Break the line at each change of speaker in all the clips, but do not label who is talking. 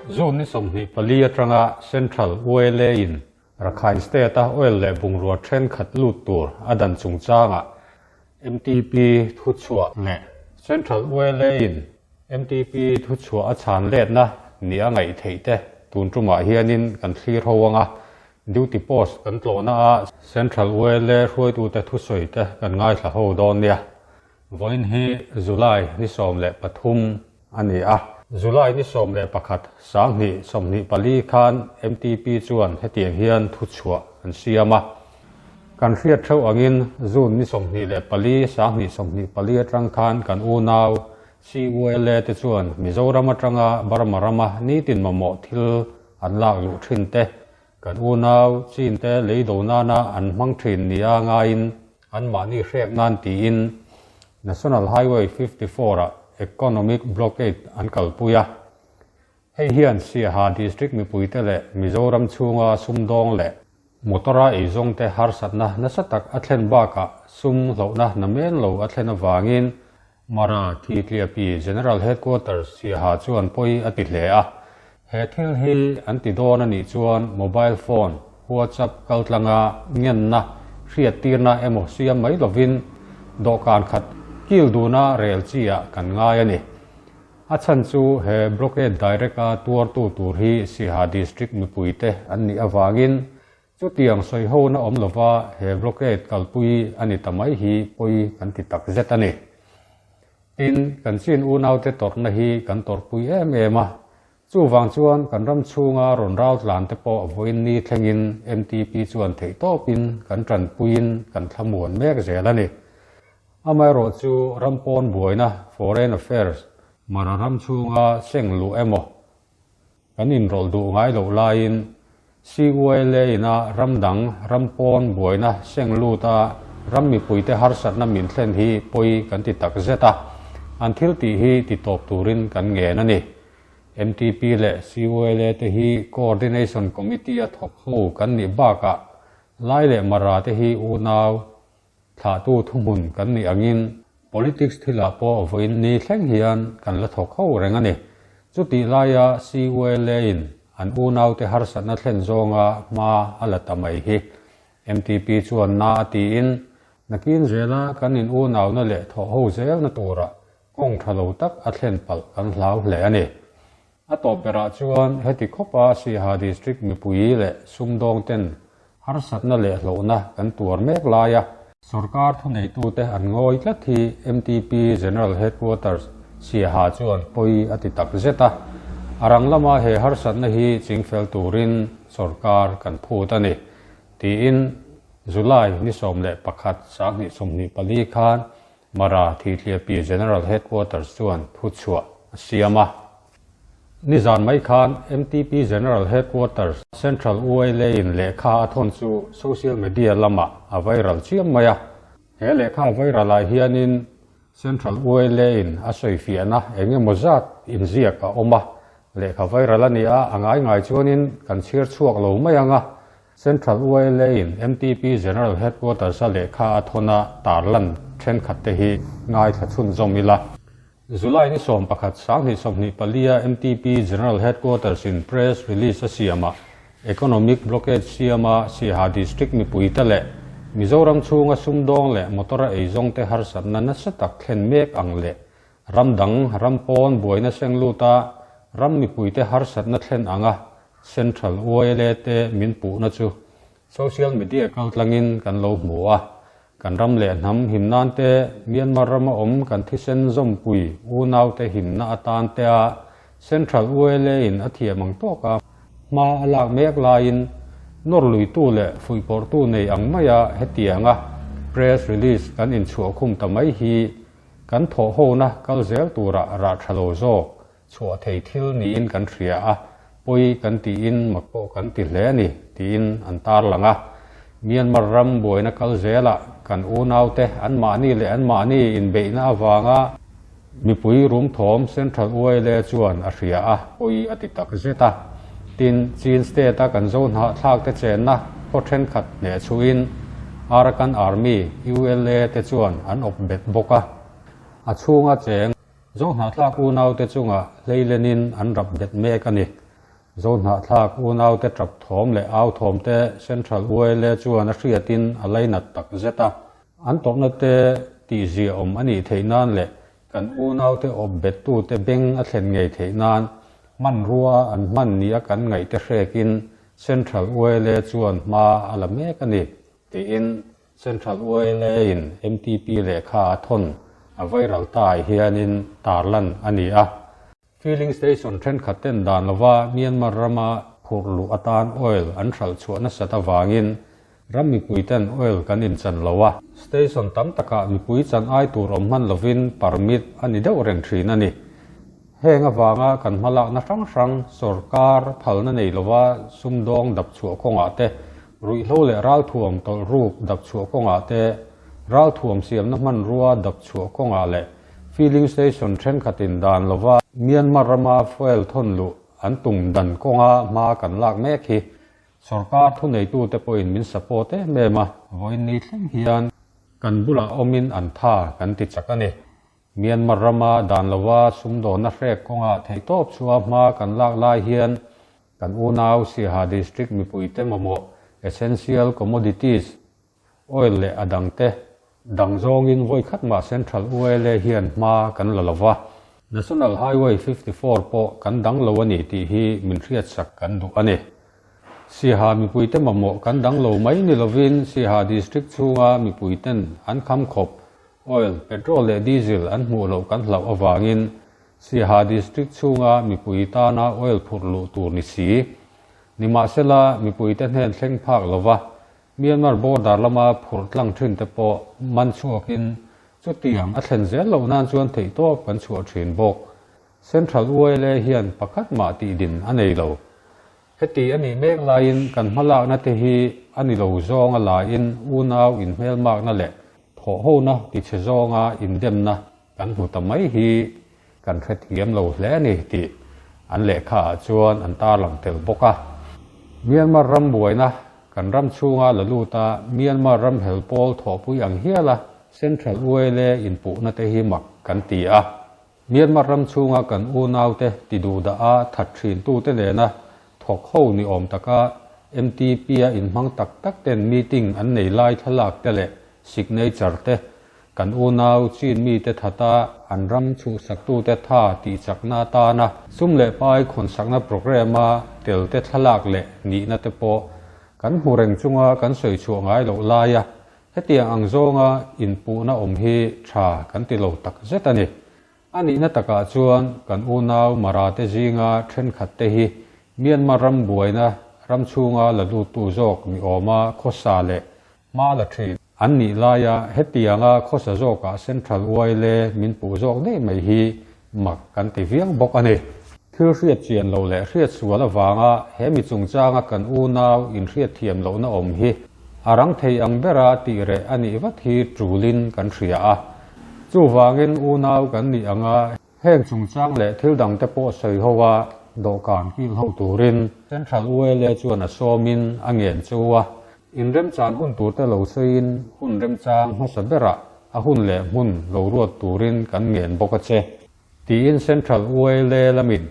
June ni 24 atanga Central ULA in Rakhine State a oil leh bungrua thenkhat lut tur a dan chungchangah MTP thuchhuah leh Central ULA in MTP thuchhuah a chhan letna ni a ngaih theih te tun tumah hianin kan thlir ho anga Duty post kan tlawhna a Central ULA hruaitute thusawi te kan ngaithla ho dawn nia. Vawiin hi July ni 13 a ni a. July ni 11 2024 khan MTP chuan hetiang hian thuchhuah an siam a. Kan hriat theuh angin June ni 24 2024 atang khan kan unau CULA te chuan Mizoram atanga Burma rama nitin mamawh thil an lak luh thin te, kan unau chin te lei do nana an hmang thin nia ngaiin anmahni hrek nan tiin National Highway 54 ah Economic Blockade an kalpui a. Hei hian Siaha District mipuite leh Mizoram chhunga sumdawng leh motor-a eizawngte harsatna nasa tak a thlen bakah sum hlauhna namen lo a thlen avangin Mara Thitliapi General Headquarters Siaha chuan pawi a ti hle a. He thil hi an ti dawn a nih chuan mobile phone, WhatsApp kaltlanga ngenna, hriattirna emaw siam mai lovin dawhkan khat kil duna rel chi ah kan ngai a ni. A chhan chu he blockade direct a tuartu tur hi Siaha District mipuite an nih avangin Chutiang sawihona awm lova he blockade kalpui a ni ta mai hi pawi kan ti tak zet a ni. Tin, kan chin unaute tawrhna hi kan tawrhpui em em a, chuvang chuan kan ram chhunga rawn rau tlan te pawh vawiin ni thlengin MTP chuan theihtawpin kan tanpuiin kan thlamuan mek zel a ni. Amaherawh chu ram pawn buaina, foreign affairs, Mara ram chhunga seng luh emaw Kan inrawlh duh ngai loh laiin CULA ina ram dang, ram pawn buaina seng lut a ram mipuite harsatna min thlen hi pawi kan ti tak zet a, an thil tih hi ti tawp turin kan ngen a ni. MTP leh CULA te hi Coordination Committee a thawk ho kan nih bakah Lai leh Mara te hi unau thlahtu thuhmun kan nih angin politics thilah pawh vawiin ni thleng hian kan la thawk ho reng a ni. Chutih laia CULA in an unaute harsatna thlen zawnga hma a la ta mai hi MTP chuan na a tiin nakin zela kan in unauna leh thawh ho zelna turah kawng tha lo tak a thlen palh kan hlau hle a ni. A tawp berah chuan heti khawpa Siaha District mipui leh sumdawng ten harsatna leh hlauhna kan tuar mek laia sorkar thuneitute an ngawi tlat hi MTP General Headquarters Siaha chuan pawi a ti tak zet a, a rang lama he harsatna hi chingfel turin sorkar kan phut a ni, tiin July ni 11 2024 khan Mara Thitliapi General Headquarters chuan thuchhuah a siam a. Nizan mai khan MTP General Headquarters Central ULA in lehkha a thawn chu social media lamah a viral chiam mai a. He lehkha viral ah hianin Central ULA in a sawifiahna eng emaw zat inziak a awm a. Lehkha viral a ni a, a ngai ngai chuanin kan chhiar chhuak lo mai ang a. Central ULA in MTP General Headquarters a lehkha a thawn a tarlan thenkhat te hi ngaithla chhunzawm ila. July ni 11 2024 a MTP General Headquarters in press release a siam a Economic Blockade siam a Siaha District mipuite leh Mizoram chhunga sumdawng leh motor a eizawng te harsatna nasa tak thlen mek ang leh ram dang ram pawn buaina seng lut a ram mipuite harsatna thlen anga Central YLA te min puhna chu social media kaltlangin kan lo hmu a, kan ram leh hnam him nan te, Myanmar rama awm kan thisen zawmpui unaute himna atan te a Central YLA in a thiam ang tawk a hma a lak mek laiin nawr luitu leh fuihpawrhtu nei ang maia hetianga press release kan inchhuahkhum ta mai hi kan thawhhona kal zel turah rah tha lo zawk chhuah thei thil niin kan hria a, pawi kan tiin mak pawh kan ti hle a ni, tiin an tarlang a. Myanmar ram buaina kal zelah kan unaute anmahni leh anmahni inbeihna avanga mipui rumthawm Central YLA chuan a hria a, pawi a ti tak zet a. Tin, Chin State-a kan zo hnahthlakte chenna khaw thenkhat hnehchhuhin Arakan Army, ULA, te chuan an awp bet bawk a, a chhunga cheng. Zohnahthlak unaute chunga hleilenin an rap bet mek a ni. Zohnahthlak unaute tap thawm leh au thawmte Central YLA chuan a hriatin a lainat tak zet a. An tawrhna te tihziahawm a nih theih nan leh kan unaute awp bettute beng a thlen ngei theih nan hmanrua an hman nia kan ngaihte hrekin Central YLA chuan hma a la mek a ni, tiin Central YLA-in MTP lehkha a thawn a viral taah hianin tarlan a ni a. Filling station thenkhat ten dan lova Myanmar rama phurh luh atan oil an hralh chhuah nasat avangin ram mipui ten oil kan inchan lo a. Station tam takah mipui chan ai tur awm hman lovin permit a ni deuh reng thin a ni. Heng avanga kan hmalakna hrang hrang sorkar phalna nei lova sumdawng dap chhuah kawngah te, ruihhlo leh ralthuam tawlh ruk dap chhuah kawngah te, ralthuam siamna hmanrua dap chhuah kawngah leh Filling station thenkhatin dan lova Myanmar rama fuel thawn luh an tum dan kawnga hma kan lak mek hi sorkar thuneitute pawhin min support em em a, vawiin ni thleng hian kan bulah awmin an tha kan ti chak a ni. Myanmar rama dan lova sumdawnna hrek kawngah theihtawp chhuah hma kan lak lai hian kan unau Siaha District mipuite mamawh essential commodities Oil leh a dangte dang zawngin vawi khat mah Central ULA hian hma kan la lo va, National Highway 54 pawh kan dang lo a ni tih hi min hriatsak kan duh a ni. Siaha mipuite mamawh kan dang lo mai ni lovin Siaha District chhunga mipuiten an kham khawp oil, petrol leh diesel an hmuh loh kan hlauh avangin Siaha District chhunga mipui tana oil phurh luh tur ni si. Nimahsela mipuite hnen thleng phak lova Myanmar border lama phurh tlang thin te pawh man chhuakin chutiang a thlen zel loh nan chuan theihtawp kan chhuah thin bawk. Central YLA hian pakhat mah tih din a nei lo. Heti a nih mek laiin kan hmalakna te hi a ni lo zawnga laiin unau inhmelmakna leh thawhhona tichhe zawnga indemna kan hmu ta mai hi kan hrethiam lo hle a ni tih an lehkhaah chuan an tarlang tel bawk a. Myanmar ram buaina kan ram chhunga la lut a, Myanmar ram hel pawl thawhpui ang hiala Central YLA inpuhna te hi mak kan ti a. Myanmar ram chhunga kan unaute ti duhdah a that thintute nena thawk ho ni awm taka MTP-a inhmang tak tak ten meeting an nei lai thlalak te leh signature te Kan unau Chin mite thata an ram chhuhsaktute tha tihchakna atana sum leh pai khawnsakna programme-a telte thlalak leh nihna te pawh kan hmu reng chunga kan sawi chhuah ngai loh laia hetiang ang zawnga inpuhna awm hi tha kan ti lo tak zet a ni. A nihna takah chuan kan unau Mara te zinga thenkhat te hi Myanmar ram buaina ram chhunga la luttu zawk ni awma khawsa leh hma la thin an nih laia hetianga khawsa zawkah Central YLA min puh zawk daih mai hi mak kan ti viau bawk a ni. Thil hriat chian loh leh hriat sual avanga he mi chungchanga kan unau inhriat thiam lohna awm hi a rang thei ang bera tih reh a nih vat hi tulin kan hria a. Chuvangin unau kan nih anga heng chungchang leh thil dangte pawh sawi ho a dawhkan kil ho turin Central YLA chuan a sawmin a ngen chu a. Inremchan hun turte lo sawiin hun remchang hmasa berah a hun leh hmun lo ruat turin kan ngen bawk a che. Tiin Central YLA lamin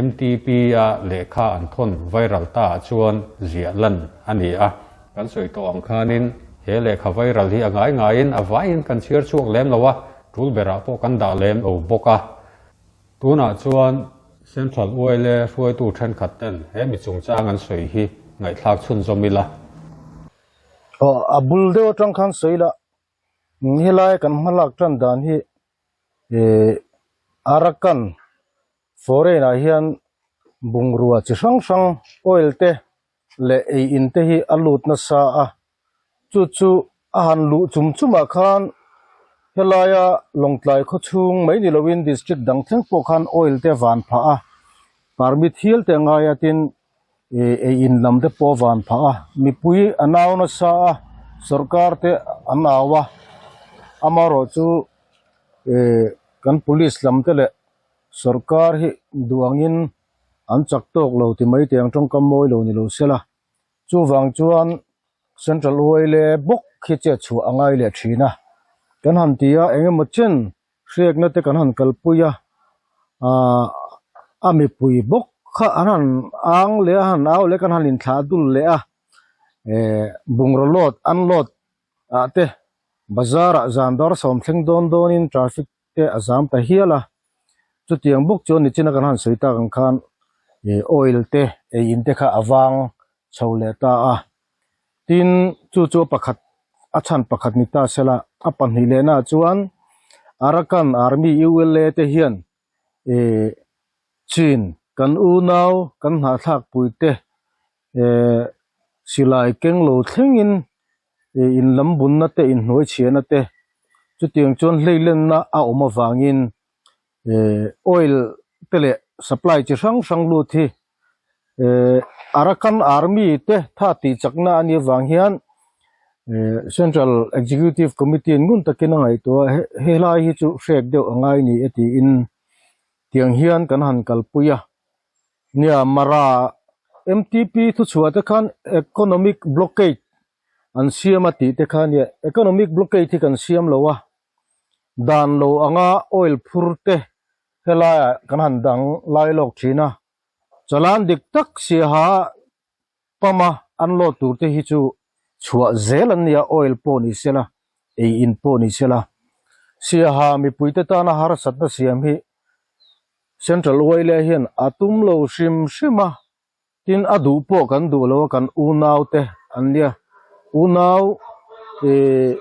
MTP-a lehkha an thawn viral ta ah chuan ziah lan a ni a. Kan sawi tawh ang khanin he lehkha viral hi a ngai ngaiin a vaiin kan chhiar chhuak lem lo a, tul berah pawh kan dah lem lo bawk a. Tunah chuan Central YLA hruaitu thenkhat ten he mi chungchang an sawi hi ngaihthlak chhunzawm ila.
Aw, a bul deuh atang khan sawi la, helai kan hmalak tan dan hi Ih Arakan foreign ah hian bungrua chi hrang hrang oil te leh ei in te hi a lut nasa a chu chu a han luh chum chum ah khan helaia Lawngtlai khaw chhung mai ni lovin district dang thleng pawh khan oil te van phah a permit hial te a ngai a tin ih ei in lam te pawh a van phah a mipui a nau nasa a sorkar te an au a amaherawhchu ih kan police lam te leh sorkar hi duangin an chak tawk lo ti mai teh ang tawngkam mawi lo ni lo sela chuvang chuan central oil bawk hi chet chhuah a ngai leh thin a kan han ti a eng emaw chen hriatna te kan han kalpui a ahh a mipui bawk. kha an han ang leh a han au leh kan han inthlah dul leh a eh bungraw load unload ah te bazar ah zan dawr sawm thleng dawn dawn in traffic te a zam ta hial a chutiang bawk chuan nichina kan han sawi tak ang khan ih oil te ei in te kha a vang chho leh ta a tin chu chu pakhat a chhan pakhat ni ta sela a pahnih lehna ah chuan Arakan Army U_L_A te hian ih chin kan unau kan hnahthlak pui te eh silai keng lo thlengin ih in lam bunna te inhnuai chhiahna te chutiang chuan hleilenna a awm avangin eh oil te leh supply chi hrang hrang lut hi eh Arakan Army te tha tih chakna a nih avang hian eh Central Executive Committee ngun takin a ngaihtuah a helai hi chu hrek deuh a ngai ni e tiin tiang hian kan han kalpui a nia Mara M_T_P thuchhuah te khan economic blockade an siam a tih te kha nia economic blockade hi kan siam lo a dan lo anga oil phur te helaiah kan han dang lai lawk thin a chalan dik tak siaha pump a an load tur te hi chu chhuah zel an nia oil pawh ni sela ei in pawh ni sela siaha mipui te tana harsatna siam hi central oil ah hian a tum lo hrim hrim a. Tin a duh pawh kan duh lo a kan unau te an nia unau ih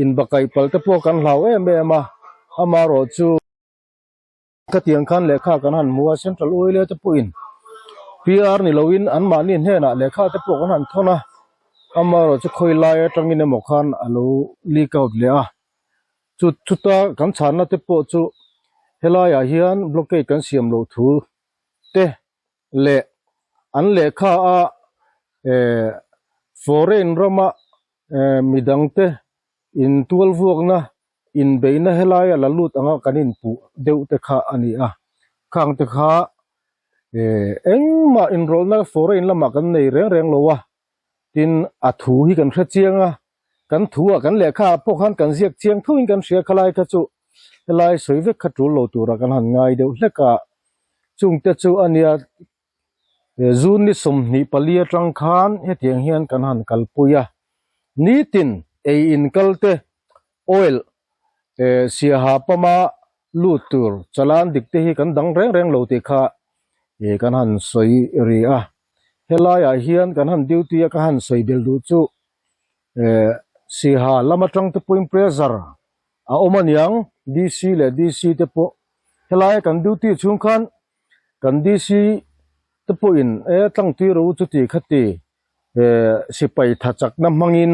inbakaih palh te pawh kan hlau em em a amaherawh chu khatiang khan lehkha kan han hmu a central oil te pawhin PR ni loin anmahni hnenah lehkha te pawh kan han thawn a amaherawh chu khawi lai atangin emaw khan a lo leak out leh a chu chuta kan chhanna te pawh chu helaiah hian blockade kan siam loh thu te. leh an lehkha a eh foreign rama eh midangte intual vuakna inbeihna helaia la lut anga kan inpuh deuh te kha a ni a khang te kha eh engmah inrawlhna foreign lamah kan nei reng reng lo a tin a thu hi kan hre chiang a kan thu ah kan lehkha ah pawh khan kan ziak chiang thuin kan hria khalai kha chu helai sawi vek kha tul lo turah kan han ngai deuh hlek a chungte chu a nia June ni 24 atang khan hetiang hian kan han kalpui a nitin ei in kal te oil siaha pama lut tur chalan dik te hi kan dang reng reng lo tih kha kan han sawi ri a helaiah hian kan han duty a ka han sawi belh duh chu siaha lam atang te pawhin pressure a awm aniang D_C leh D_C te pawh helai kan duty chhung khan kan D_C te pawhin e tlangtui ro chuti khati sipai tha chakna hmangin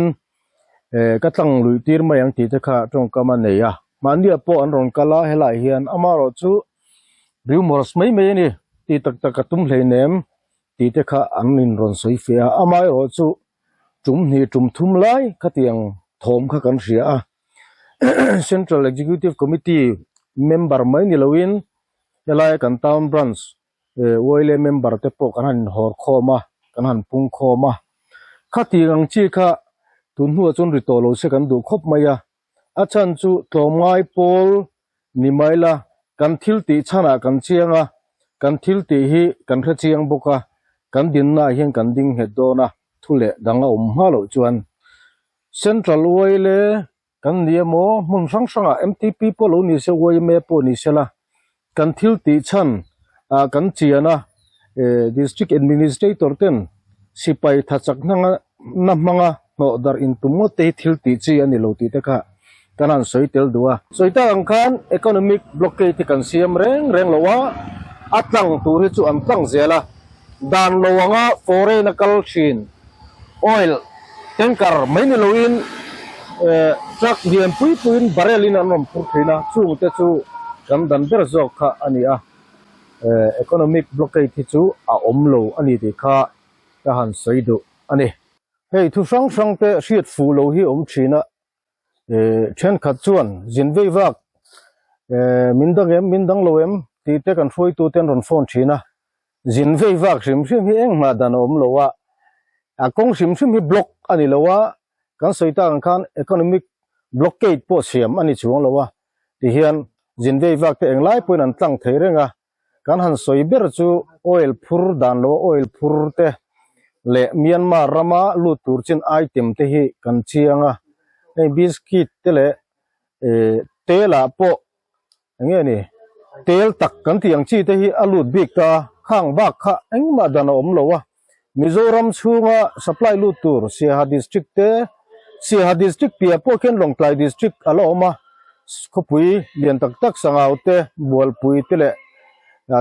ka tlang luih tir mai ang tih te kha tawngkam a nei a mahnia pawh an rawn kal a helaiah hian amaherawh chu rumours mai mai a ni tih tak tak a tum hleinem tih te kha an inrawn sawi feh a amaherawh chu tum hnih tum thum lai khatiang thawm kha kan hria a Central Executive Committee member mai ni loin helai kan town branch YLA member te pawh kan han inhawr khawm a kan han pung khawm a khatiang ang chi kha tun hnuah chuan ri tawh lo se kan duh khawp mai a a chhan chu tlawmngai pawl ni mai la kan thil tih chhanah kan chiang a kan thil tih hi kan hre chiang bawk a kan dinna ah hian kan ding nghet dawn a thu leh dang a awm hma loh chuan Central YLA Kan ni emaw hmun hrang hrangah MTP pawh lo ni se YMA pawh ni se la kan thil tih chhan ah kan chian a District Administrator ten sipai tha chak hnanga na hmanga hnawh darh intum ngawt te hi thil tih chi a ni lo tih te kha kan han sawi tel duh a. Sawi tak ang khan economic blockade hi kan siam reng reng lo a, a tlang tur hi chu an tlang zel a, dan lo anga foreign a kal thin. Oil tanker mai ni loin truck lian pui puiin barrel in an rawn phur thin a, chung te chu kan dan ber zawk kha a ni a, economic blockade hi chu a awm lo a ni tih kha ka han sawi duh a ni. Hei thu hrang hrang te hriat fuh lo hi awm thin a, thenkhat chuan zin vei vak min dang em min dang lo em tih te kan hruaitu te an rawn phone thin a, Zin vei vak hrim hrim hi engmah dan a awm lo a, a kawng hrim hrim hi block a ni lo a, kan sawi tak ang khan economic blockade pawh siam a ni chuang lo a, tihian zin vei vak te englai pawhin an tlang thei reng a, Kan han sawi ber chu oil phur dan lo oil phur te leh Myanmar rama lut tur chin item te hi kan chiang a, hei biscuit te leh eh tel ah pawh eng nge ni tel tak kan tih ang chi te hi a lut bik ta a, khang bak kha engmah dan a awm lo a, Mizoram chhunga supply lut tur Siaha district te Siaha district piah pawh khian Lawngtlai district a la awm a, khawpui lian tak tak Sangau te Bualpui te leh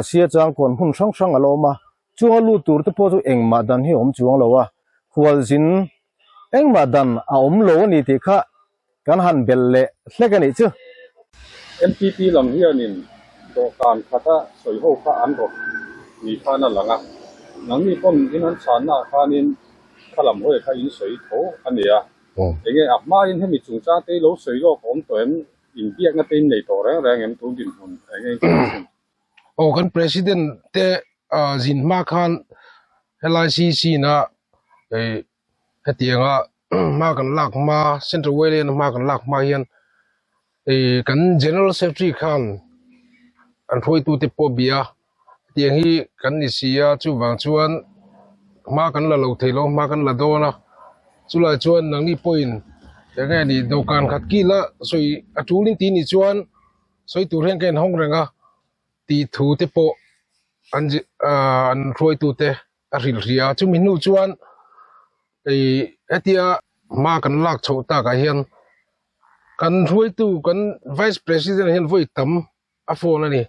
Siachangkawn hmun hrang hrang a la awm a, chunga lut tur te pawh chu engmah dan hi a awm chuang lo a, khualzin engmah dan a awm lo a ni tih kha Kan han belh leh hlek a nih chu.
MPP lam hianin dawhkan khata sawi ho kha an rawt ni khan a lang a, nangni pawn in an chhanna ah khanin kha lam hawi kha in sawi tho a ni a. Enge a hmain hemi chungchang te hi lo sawi lawk awm tawh em? Inbiakna te in nei tawh reng reng em tun dinhmun enge in sawi thin?
Aw kan President te zin hma khan helai CC na Hetianga hma kan lak hma Central Wayland hma kan lak hma hian ih kan General Secretary khan an hruaitute pawh bia a, hetiang hi kan ni si a chuvang chuan hma kan la lo thei lo hma kan la dawn a, chulai chuan nangni pawhin eng nge ni dawhkan khat kil a sawi a tul in tih ni chuan sawi tur hian ka inhawng reng a tih thu te pawh an an hruaitute. a hrilh hrih a chumi hnu chuan ih hetia hma kan lak chhoh takah hian kan hruaitu kan vice president hian vawi tam a phone a ni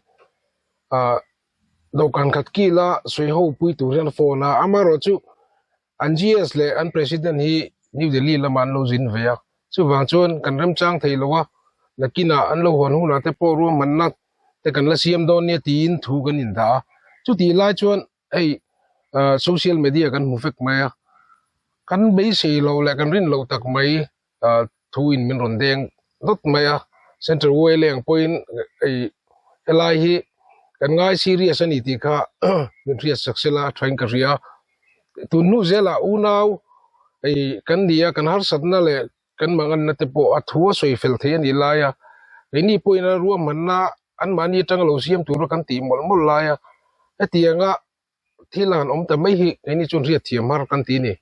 ah dawhkan khat kila sawi ho pui tur hian a phone a amaherawh chu an GS leh an president hi New Delhi lamah an lo zin ve a chuvang chuan kan remchang thei lo a nakinah an lo hawn hunah te pawh ruahmanna te kan la siam dawn nia tiin thu kan indah a chutih lai chuan. Hei ah social media kan hmu vek mai a, kan beisei loh leh kan rin loh tak mai ah thu in min rawn deng dawt mai a, central way leng pawhin hei helai hi kan ngai serious a ni tih kha min hriat sak sela a thain ka hria a, tun hnu zelah unau hei kan ni a kan harsatna leh kan manganna te pawh a thu a sawi fel thei a nih lai a, keini pawhin a ruahmanna anmahni atanga lo siam tura kan tih mawlh mawlh lai a, hetianga thil han awm ta mai hi keini chuan hriat thiam har kan ti a ni.